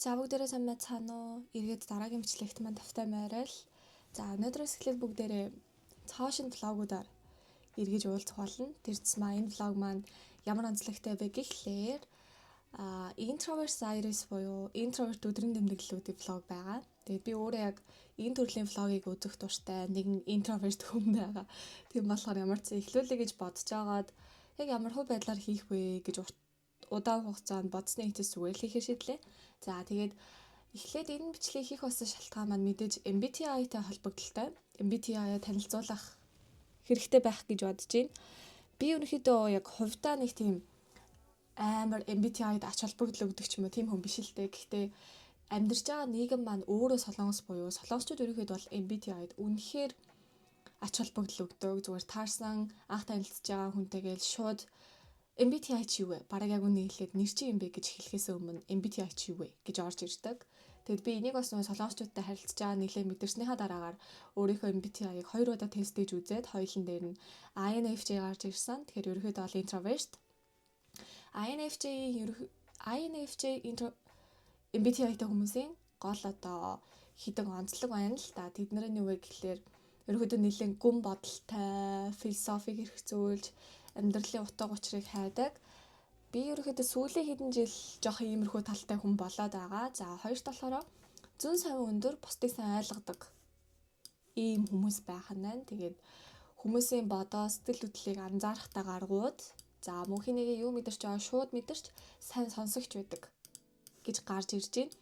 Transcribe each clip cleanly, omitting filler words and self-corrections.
За, бүгдээрээ сайн байцгаана уу? Эргээд дараагийн бичлэгт маань тавтай морил. За, өнөөдрөөс эхлээд бүгдээрээ цоо шинэ vlog уудаар эргэж уулзах болно. Тэр тусмаа энэ vlog маань ямар онцлогтой вэ гэхлээр introvert iris буюу introvert өдрийн тэмдэглэлүүдийн vlog байгаа. Тэгээд би өөрөө яг энэ төрлийн vlog ыг үзэх дуртай нэгэн introvert хүн байгаа. Тийм болохоор ямар ч эхлүүлэе гэж бодож байгаад яг ямар хуу байдлаар хийх вэ гэж удаан хугацаанд бодсны эцэс зүгээр л хийхээр шийдлээ. За, тэгээд эхлээд энэ бичлэгийг хийх болсон шалтгаан маань мэдээж MBTI-тай холбогдлолтой. MBTI-а танилцуулах хэрэгтэй байх гэж бодож байна. Би ерөнхийдөө яг хувьдаа нэг тийм амар MBTI-д ач холбогдол өгдөг ч юм уу, тийм хүн биш л дээ. Гэхдээ амьдарч байгаа нийгэм маань өөрөө солонгос буюу солонгосчууд ерөнхийдөө бол MBTI-д үнэхээр ач холбогдол өгдөг. Зүгээр таарсан, анх танилцж байгаа хүнтэйгээ л шууд "MBTI чи юу вэ? Бараг яг үнэ хэлээд нэр чи юм бэ" гэж хэлэхээс өмнө "MBTI чи юу вэ?" гэж орж ирдэг. Тэгэд би энийг бас нөгөө солонгосчуудтай харилцаж байгаа, нэлээд мэдэрснийхаа дараагаар өөрийнхөө MBTI-г хоёр удаа тесттэж үзээд хоёулын дээр нь INFJ гарч ирсэн. Тэгэхээр ерөнхийдөө бол introvert. INFJ MBTI-тай хүмүүсийн гол одоо хэдэн онцлог байна л да. Тэдний нь юу вэ гэхлээр ерөнхийдөө нэлээд гүн бодолтой, философик хэрэгцүүлж, амьдралын утга учирыг хайдаг. Би ерөнхийдөө сүүлийн хэдэн жил жоох иймэрхүү талтай хүн болоод байгаа. За, хоёрт болохоор зөн совин өндөр, бусдыг сайн ойлгодог ийм хүмүүс байх нь байна. Тэгээд хүмүүсийн бодоо, сэтгэл хөдлөлийг анзаарахтай гаргууд, за, мөн хэн нэгээ юу мэдэрч байгаа шууд мэдэрч, сайн сонсогч байдаг гэж гарч ирж байна.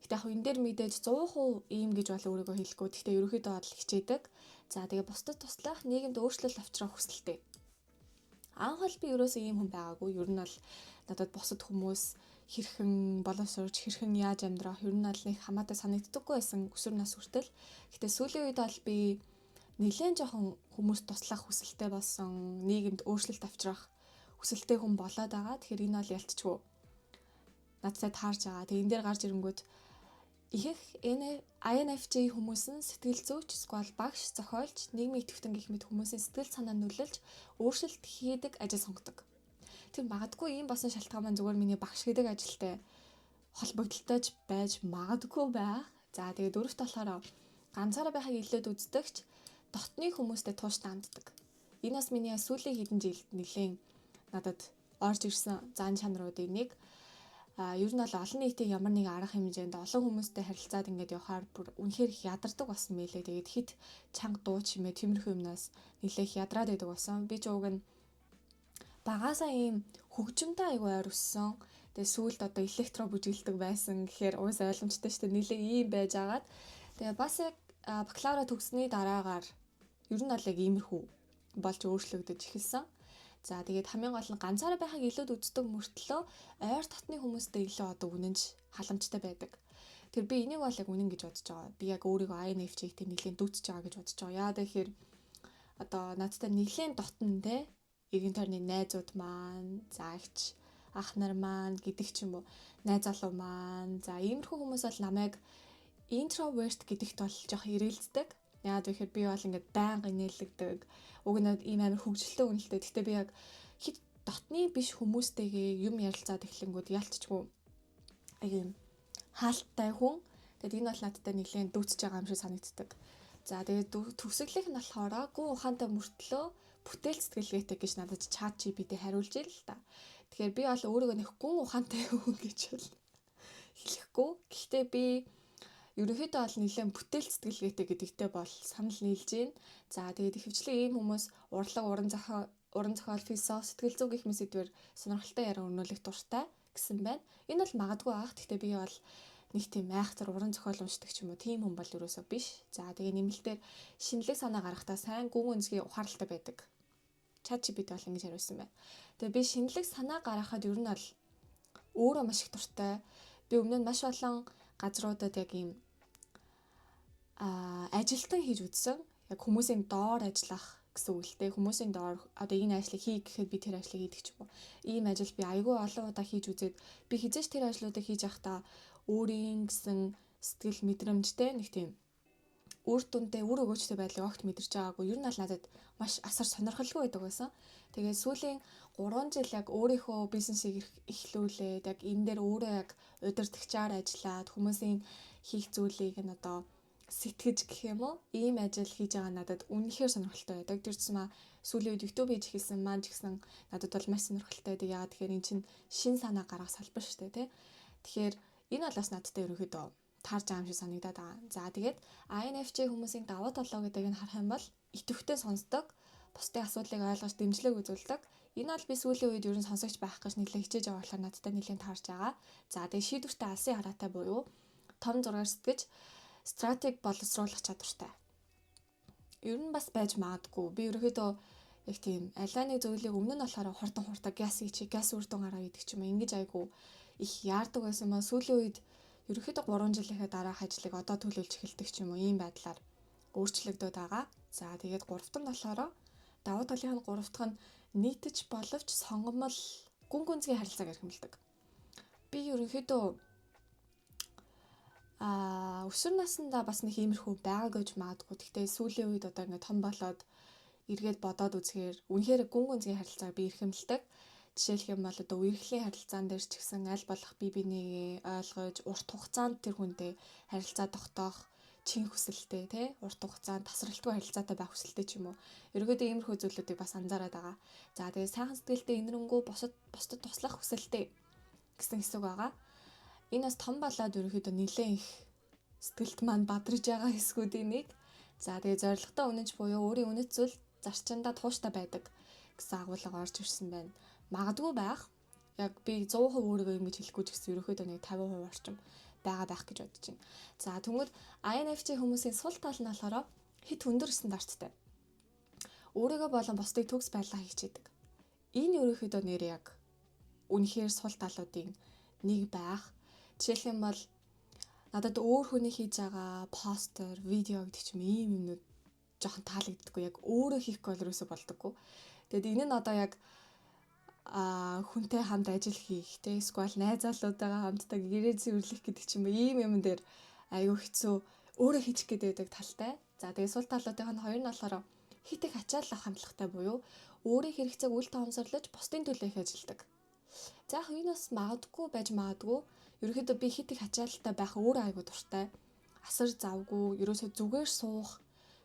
Гэтэ яг энэ дээр мэдээж 100% ийм гэж бол өөрийгөө хэлэхгүй. Гэхдээ ерөнхийдөө бол хичээдэг. За, тэгээ бусдад туслах, нийгэмд өөрчлөлт авчрах хүсэлтэй. Анх бол би ерөөсөө ийм хүн байгаагүй. Ер нь бол надад бусад хүмүүс хэрхэн боловсруулж, хэрхэн яаж амьдрах ер нь бол нэг хамаатай санагддаггүй байсан өсвөр нас хүртэл. Гэтэ сүүлийн үед бол би нэлээд жоохон хүмүүст туслах хүсэлтэй болсон, нийгэмд өөрчлөлт авчрах хүсэлтэй хүн болоод байгаа. Тэгэхээр энэ бол ялцчгүй надтай таарж байгаа. Тэгээ энэ дээр гарч ирэнгүүт ихэнх INFJ хүмүүс нь сэтгэл зүйч, эсвэл багш, зохиолч, нийгмийн идэвхтэн гэх мэт хүмүүсийн сэтгэл санаа нөлөөлж, өөрчлөлт хийдэг ажил сонгодог. Тэр магадгүй ийм болсон шалтгаан маань зүгээр миний багш гэдэг ажилтай холбогдолтой ч байж магадгүй байх. За, тэгээд дөрөвт болохоор ганцаараа байхыг илүүд үздэгч, дотны хүмүүстэй тууштай ханддаг. Энэ бас миний сүүлийн хэдэн жилд нэлээд надад орж ирсэн зан чанаруудын нэг. Ер нь бол олон нийтийн ямар нэгэн арга хэмжээнд олон хүмүүстэй харилцаад ингээд явахаар бүр үнэхээр их ядардаг болсон мэлээ. Тэгээд хит чанга дуу чимээ, тиймэрхүү юмнаас нэлээ их ядраад байдаг болсон. Би ч уг нь багасаа ийм хөгжимтэй айгу ойр өссөн. Тэгээ сүүлд одоо электро бүжиглдэг байсан гэхээр уусаа ойлгомжтой шүү дээ. Нэлээ ийм байж агаад. Тэгээ бас яг бакалавра төгссөний дараагаар ер нь бол яг иймэрхүү болж өөрчлөгдөж эхэлсэн. За, тэгээд хамгийн гол нь ганцаараа байхыг илүүд үздэг мөртлөө ойр дотны хүмүүстэй илүү одоо үнэнч, халамжтай байдаг. Тэр би энийг бол яг үнэн гэж бодож байгаа. Би яг өөрийгөө INFJ-тэй нэлээд дүүцэж байгаа гэж бодож байгаа. Яа тэгэхээр одоо надтай нэлээд дотн те, эргэн тойрны найзууд маань, за, эгч ах нар маань гэдэг ч юм уу, найз залуу маань, за, иймэрхүү хүмүүс бол намайг introvert гэдэгт бол жоох эргэлздэг. Яагаад гэхээр би бол ингээд байнга инээлэгдэг. Уг нь ийм амар хөгжилтэй үнэлтэй. Гэхдээ би яг хит дотны биш хүмүүстэйгээ юм ярилцаад эхлэнгүүд ялцчгүй аяг юм хаалттай хүн. Тэгээд энэ бол надтай нэлээд дүүцэж байгаа юм шиг санагддаг. За, тэгээд төгсгөлийнх нь болохоор гүн ухаантай мөртлөө бүтээл сэтгэлгээтэй гэж надад ChatGPT хариулж ил л та. Тэгэхээр би бол өөрийгөө нэг гүн ухаантай хүн гэж бол хэлэхгүй. Гэхдээ би ерөнхийдөө бол нэлээд бүтээл сэтгэлгээтэй гэдэгтээ бол санал нийлж байна. За, тэгээд ихэвчлэн ийм хүмүүс урлаг, уран зохиол, философи, сэтгэл зүй гэх мэт сэдвээр сонирхолтой яриа өрнүүлэх дуртай гэсэн байна. Энэ бол магадгүй ах. Гэхдээ би бол нэг тийм айхтар уран зохиол уншдаг ч юм уу, тийм хүн бол ерөөсөө биш. За, тэгээ нэмэлтээр шинэлэг санаа гаргахтаа сайн, гүн үнсгийн ухаарлалтай байдаг. ChatGPT бол ингэж хариулсан байна. Тэгээ би шинэлэг санаа гаргахад ер нь бол өөрөө маш их дуртай. Би өмнө нь маш олон газруудад яг ийм ажилтан хийж үзсэн. Яг хүмүүсийн доор ажиллах гэсэн үг л дээ. Хүмүүсийн доор одоо энэ ажлыг хий гэхэд би тэр ажлыг хийдэг ч юм уу. Ийм ажил би айгүй олон удаа хийж үзээд би хэзээ ч тэр ажлуудыг хийж явахдаа өөрийн гэсэн сэтгэл мэдрэмжтэй нэг тийм үр дүнтэй, үр өгөөжтэй байдлыг огт мэдэрч байгаагүй. Ер нь бол надад маш асар сонирхолгүй байдаг байсан. Тэгээд сүүлийн 3 жил яг өөрийнхөө бизнесийг эхлүүлээд яг энэ дээр өөрөө яг удирдагчаар ажиллаад хүмүүсийн хийх зүйлийг нь одоо сэтгэж гэх юм уу, ийм ажил хийж байгаа надад үнэхээр сонирхолтой байдаг. Тэр тусмаа сүүлийн үед YouTube хийж эхэлсэн маань ч гэсэн надад бол маш сонирхолтой байдаг. Яагаад тэгэхээр эн чинь шин санаа гаргах салбар шүү дээ, тий. Тэгэхээр энэ бол бас надтай ерөнхийдөө таарж байгаа юм шиг санагдаад байгаа. За, тэгээд INFJ хүмүүсийн давуу талаа гэдэг нь харах юм бол идэвхтэй сонсдог, бусдын асуудлыг ойлгож дэмжлэг үзүүлдэг. Энэ бол би сүүлийн үед ер нь сонсогч байх гэж нэлээд хичээж байгаа болохоор надтай нэлээд таарж байгаа. За, тэгээд шийдвэртэй алсын хараатай буюу том зургаар сэтгэж стратеги боловсруулах чадвартай. Ер нь бас байж магадгүй. Би ерөнхийдөө яг тийм алианы нэг зүйлийг өмнө нь болохоор хурдан хурдан газ хийчих, газ үр дүн гараа гэдэг ч юм уу, ингэж айгу их яардаг байсан маа сүүлийн үед ерөнхийдөө 3 жилийнхээ дараах ажлыг одоо төлөвлөж эхэлдэг ч юм уу, ийм байдлаар өөрчлөгдөд байгаа. За, тэгээд гуравт нь болохоор давуу талын нь гурав дахь нь нийтж боловч сонгомол гүн гүнзгий харилцааг эрхэмлэдэг. Би ерөнхийдөө өсвөр насндаа бас нэг иймэрхүү байгаагүй гэж магадгүй. Гэхдээ сүүлийн үед одоо ингээд том болоод эргээд бодоод үзэхээр үнэхээр гүн гүнзгий харилцааг би эрхэмлэдэг. Жишээлх юм бол одоо үерхлийн харилцаан дээр ч гэсэн аль болох бие бинийгээ ойлгож урт хугацаанд тэр хүнтэй харилцаа тогтоох чин хүсэлтэй, тий, урт хугацаанд тасралтгүй харилцаатай байх хүсэлтэй ч юм уу. Ерөнхийдөө иймэрхүү зүйлүүдийг бас анзаараад байгаа. За, тэгээ сайхан сэтгэлтэй, энэрэнгүй, бусдад туслах хүсэлтэй гэсэн хэсэг байгаа. Энэ бас том болоод ерөнхийдөө нэлээд их сэтгэлд маань бадраж байгаа хэсгүүдийн нэг. За, тэгээ зоригтой үнэнч буюу өөрийн үнэт зүйл зарчиндаа тууштай байдаг гэсэн агуулга орж ирсэн байна. Магадгүй байх. Яг би 100% өөрийгөө ингэж хэлэхгүй ч гэсэн ерөнхийдөө нэг 50% орчим байгаа байх гэж бодож байна. За, тэгвэл INFJ хүмүүсийн сул тал нь болохоор хэт өндөр стандарттай. Өөрийгөө болон бусдыг төгс байдлаа хичээдэг. Энэ ерөнхийдөө нэр яг үнэхээр сул талуудын нэг байх. Жишээлх юм бол надад өөр хүний хийж байгаа постэр, видео гэдэг ч юм, ийм юмнууд жоохон таалагддаггүй. Яг өөрөө хийхгүй бол ерөөсөө болдоггүй. Тэгэд энэ нь одоо яг хүнтэй хамт ажил хийх, те, эсвэл найз залуутайгаа хамтдаа гэрээ цэвэрлэх гэдэг ч юм уу, ийм юм дээр айгүй хэцүү, өөрөө хийчих гээд байдаг талтай. За, тэгээ сул талуудын нь хоёр нь болохоор хэт их ачаал авах хандлагатай буюу өөрийн хэрэгцээг үл тоомсорлож бусдын төлөө их ажилладаг. За, яг энэ бас магадгүй байж магадгүй. Ерөнхийдөө би хэт их ачаалалтай байх өөрөө айгүй дуртай. Асар завгүй, ерөөсөө зүгээр суух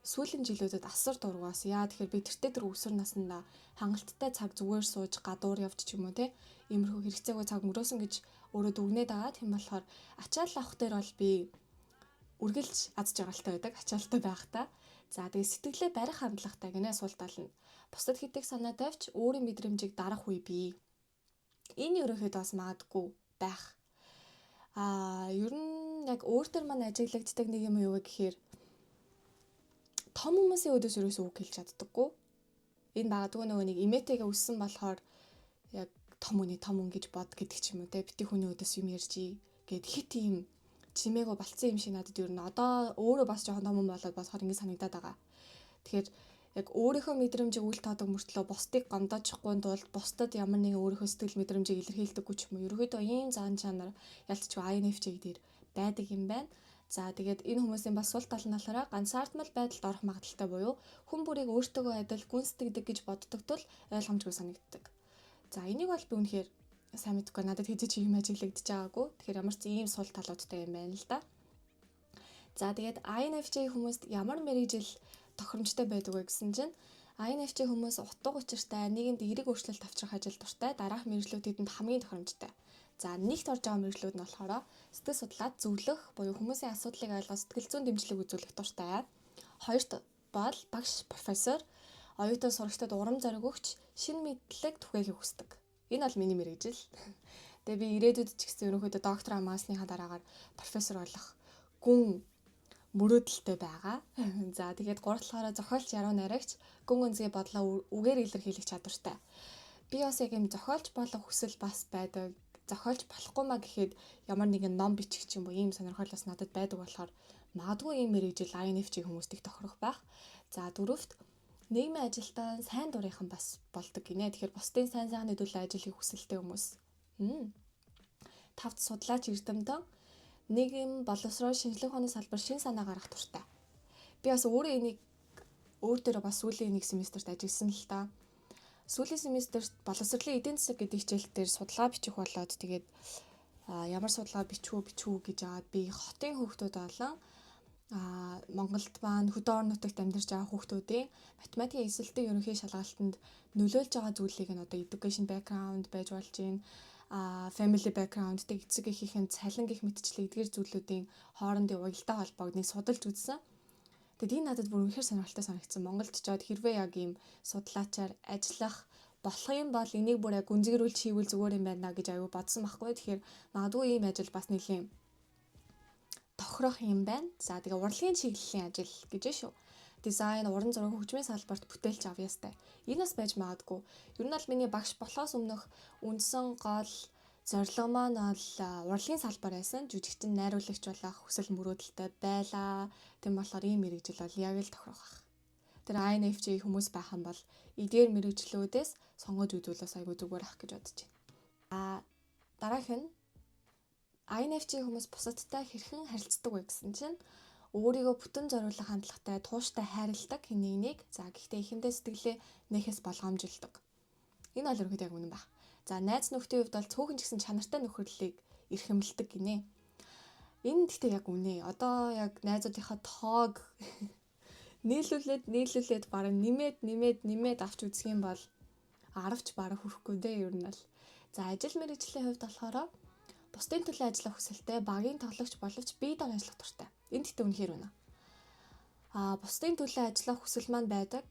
сүүлийн жилүүдэд асар дургуус. Яа тэгэхээр би тэртээ тэр өсвөр наснда хангалттай цаг зүгээр сууж гадуур явж ч юм уу, те, иймэрхүү хэрэгцээгүй цаг өнгөрөөсөн гэж өөрөө дүгнээд байгаа. Тийм болохоор ачаал авах дээр бол би үргэлж аз жаргалтай байдаг. Ачаалтай байхдаа. За, тэгээ сэтгэлээ барих хандлагатай гинэ сул тал нь. Бусдад хэт их санаа тавьж өөрийн мэдрэмжийг дарах үе бий. Энэ ерөнхийдөө бас магадгүй байх. Ер нь яг өөр төр маань ажиглагддаг нэг юм юу вэ гэхээр том хүмүүсийн өдөөс ерөөсөө үг хэлж чаддаггүй. Энэ магадгүй нөгөө нэг эмээтэйгээ өссөн болохоор яг том үний том хүн гэж бод гэдэг ч юм уу, те, бити хүний өдөөс юм ярьж гэд хит ийм чимээгөө болцсон юм шиг надад ер нь одоо өөрөө бас жоохон том хүн болоод бодохоор ингэ санагдаад байгаа. Тэгэхээр яг өөрийнхөө мэдрэмжийг үл тоодог мөртлөө бусдыг гомдоочихгүй тулд бусдад ямар нэгэн өөрийнхөө сэтгэл мэдрэмжийг илэрхийлдэггүй ч юм уу. Ерөнхийдөө ийм зан чанар ялцчгүй INFJ дээр байдаг юм байна. За, тэгээд энэ хүмүүсийн бас сул тал нь болохоор ганцаардмал байдалд орох магадлалтай буюу хүн бүрийг өөртөөгөө адил гүн сэтгэдэг гэж боддог тул ойлгомжгүй санагддаг. За, энийг бол би үнэхээр сайн мэдэхгүй, надад хэзээ ч юм ажиглагдаж байгаагүй. Тэгэхээр ямар ч ийм сул талуудтай юм байна л да. За, тэгээд INFJ хүмүүст ямар мэргэжил тохиромжтой байдаг вэ гэсэн чинь INFJ хүмүүс утга учиртай, нийгэмд эерэг өөрчлөлт авчрах ажил дуртай, дараах мэргэжлүүд тэдэнд хамгийн тохиромжтой. За, нэгт орж байгаа мэргэжлүүд нь болохоор сэтгэл судлаад зөвлөх буюу хүмүүсийн асуудлыг ойлгож сэтгэл зүйн дэмжлэг үзүүлэх дуртай. Хоёрт бол багш, профессор, оюутан сурагчдад урам зориг өгч шинэ мэдлэг түгээхийг хүсдэг. Энэ бол миний мэргэжил. Тэгээ би ирээдүйд ч гэсэн ерөнхийдөө доктор хамаасныхаа дараагаар профессор болох гүн мөрөөдөлтэй байгаа. За, тэгээд гурав талаараа зохиолч, яруу найрагч, гүн гүнзгий бодлоо үгээр илэрхийлэх чадвартай. Би бас яг юм зохиолч болох хүсэл бас байдаг. Зохиолч болохгүй маа гэхэд ямар нэгэн ном бичих ч юм уу, ийм сонирхол бас надад байдаг болохоор магадгүй ийм мэргэжил INFJ хүмүүст их тохирох байх. За, дөрөвт нийгмийн ажилтан, сайн дурынхан бас болдог гинэ. Тэгэхээр бусдын сайн сайхны төлөө ажил хийх хүсэлтэй хүмүүс. Тавт судлаач, эрдэмтэн, нийгэм боловсрол, шинжлэх ухааны салбар шин санаа гаргах дуртай. Би бас өөрөө энийг өөр дээрээ бас сүүлийн нэг семестрт ажигласан л та. Сүүлийн семестрт боловсролын эдийн засаг гэдэг хичээл дээр судалгаа бичих болоод, тэгээд ямар судалгаа бичих үү, бичих үү гэж аваад би хотын хүүхдүүд болон Монголд маань хөдөө орон нутагт амьдарч байгаа хүүхдүүдийн математикийн эсэлтийн ерөнхий шалгалтанд нөлөөлж байгаа зүйлийг нь одоо education background байж болж байна, family background тэг эцэг эхийнхэн цалин гэх мэтчлэн эдгээр зүйлүүдийн хоорондын уялдаа холбоог нэг судалж үзсэн. Тэгэд энэ надад бүр үнэхээр сонирхолтой санагдсан. Монголд ч очоод хэрвээ яг ийм судлаачаар ажиллах болох юм бол энийг бүр яг гүнзгийрүүлж хийвэл зүгээр юм байна гэж аягүй бодсон байхгүй. Тэгэхээр магадгүй ийм ажил бас нэлийн тохирох юм байна. За, тэгээ урлагийн чиглэлийн ажил гэж шүү. Дизайн, уран зураг, хөгжмийн салбарт бүтээлч авьяастай. Энэ бас байж магадгүй. Ер нь бол миний багш болохоос өмнөх үндсэн гол зорилго маань бол урлагийн салбар байсан. Жүжигчин, найруулагч болох хүсэл мөрөөдөлтэй байлаа. Тийм болохоор ийм мэргэжил бол яг л тохирох байх. Тэр INFJ хүмүүс байх юм бол эдгээр мэргэжлүүдээс сонгож үзвэл бас айгүй зүгээр ах гэж бодож байна. Дараагийнх нь INFJ хүмүүс бусадтай хэрхэн харилцдаг вэ гэсэн чинь өөрийгөө бүтэн зориулах хандлагатай, тууштай хайрладаг хэн нэгнийг. За, гэхдээ эхэндээ сэтгэлээ нээхээс болгоомжилдог. Энэ бол ерөнхийдөө яг үнэн байх. За, найз нөхдийн хувьд бол цөөхөн ч гэсэн чанартай нөхөрлөлийг эрхэмлдэг гинэ. Энэ гэхдээ яг үнэ. Одоо яг найзуудынхаа тоог нийлүүлээд нийлүүлээд бараг нэмээд нэмээд нэмээд авч үзэх юм бол 10 ч бараг хүрэхгүй дээ ер нь бол. За, ажил мэргэжлийн хувьд болохоор бусдын төлөө ажиллах хүсэлтэй, багийн тоглогч боловч бие даан ажиллах дуртай. Энэ гэхдээ үнэхээр үнэ. Бусдын төлөө ажиллах хүсэл маань байдаг.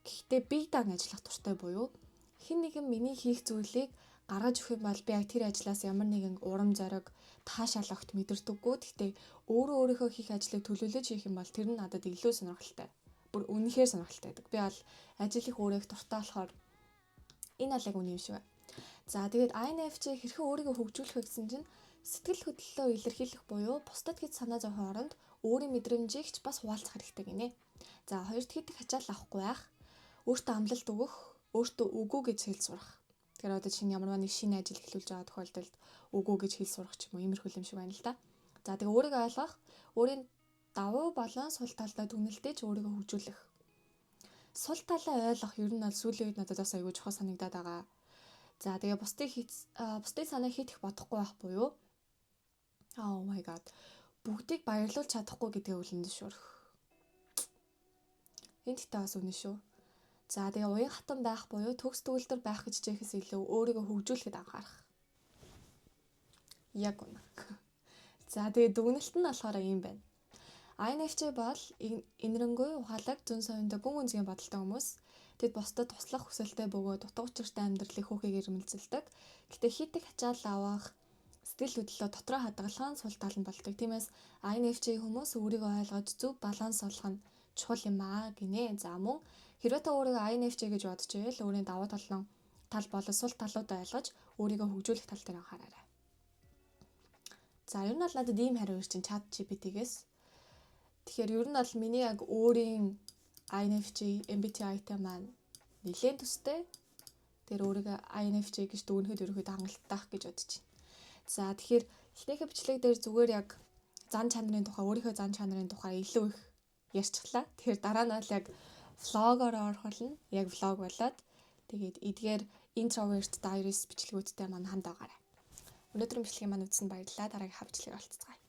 Гэхдээ бие даан ажиллах дуртай буюу хэн нэгэн миний хийх зүйлийг гаргаж өгөх юм бол би яг тэр ажлаас ямар нэгэн урам зориг, таашаал огт мэдэрдэггүй. Гэхдээ өөрөө өөрийнхөө хийх ажлыг төлөвлөж хийх юм бол тэр нь надад илүү сонирхолтой. Бүр үнэхээр сонирхолтой байдаг. Би бол ажил их өөрөө их дуртай болохоор энэ бол яг үнэн юм шиг байна. За, тэгээд INFJ хэрхэн өөрийгөө хөгжүүлэх вэ гэсэн чинь сэтгэл хөдлөлөө илэрхийлэх буюу бусдад гэж санаа зовхон оронд өөрийн мэдрэмжийг ч бас хуваалцах хэрэгтэй гинэ. За, хоёрт хэт их ачаал авахгүй байх, өөртөө амлалт өгөх, өөртөө үгүй гэж хэл сурах. Тэгэхээр одоо чинь ямар нэг шинэ ажил эхлүүлж байгаа тохиолдолд үгүй гэж хэл сурах ч юм уу, иймэрхүү юм шиг байна л да. За, тэгээ өөрийгөө ойлгох, өөрийн давуу болон сул талдаа дүгнэлтээ ч өөрийгөө хөгжүүлэх. Сул талаа ойлгох ер нь бол сүүлийн үед надад бас аягүй чухал санагдаад байгаа. За, тэгээ бусдын санааг хэт их бодохгүй байх буюу oh my god, бүгдийг баярлуулж чадахгүй гэдгээ үнэн зөвшөөрөх. Энэ гэхдээ бас үнэн шүү. За, тэгээ уян хатан байх буюу төгс төгөлдөр байх гэж хичээхээс илүү өөрийгөө хөгжүүлэхэд анхаарах. Яг үнэ. За, тэгээ дүгнэлт нь болохоор ийм байна. INFJ бол энэрэнгүй, ухаалаг, зөн совинтой, гүн гүнзгий бодолтой хүмүүс. Тэд бусдад туслах хүсэлтэй бөгөөд утга учиртай амьдралыг хөөхийг эрмэлзэлдэг. Гэхдээ хэт их ачаал авах, сэтгэл хөдлөлөө дотроо хадгалах нь сул тал нь болдог. Тиймээс INFJ хүмүүс өөрийгөө ойлгож зөв баланс олох нь чухал юм аа гинэ. За, мөн хэрвээ та өөрийгөө INFJ гэж бодож байвал өөрийн давуу тал болон сул талуудаа ойлгож өөрийгөө хөгжүүлэх тал дээр анхаараарай. За, ер нь бол надад ийм хариу ирчин ChatGPT-гээс. Тэгэхээр ер нь бол миний яг өөрийн INFJ, MBTI-тай маань нэлээд төстэй. Тэр өөрийгөө INFJ гэж дүгнэхэд ерөнхийдөө хангалттай гэж бодож байна. За, тэгэхээр эхнийхээ бичлэг дээр зүгээр яг зан чанарын тухай, өөрийнхөө зан чанарын тухай илүү их ярьчихлаа. Тэгэхээр дараа нь бол яг vlog оор орох болно. Яг vlog болоод тэгээд эдгээр Introvert Diaries бичлэгүүдтэй маань хамт байгаарай. Өнөөдрийн бичлэгийг маань үзсэнд баярлалаа. Дараагийн бичлэгээр уулзацгаая.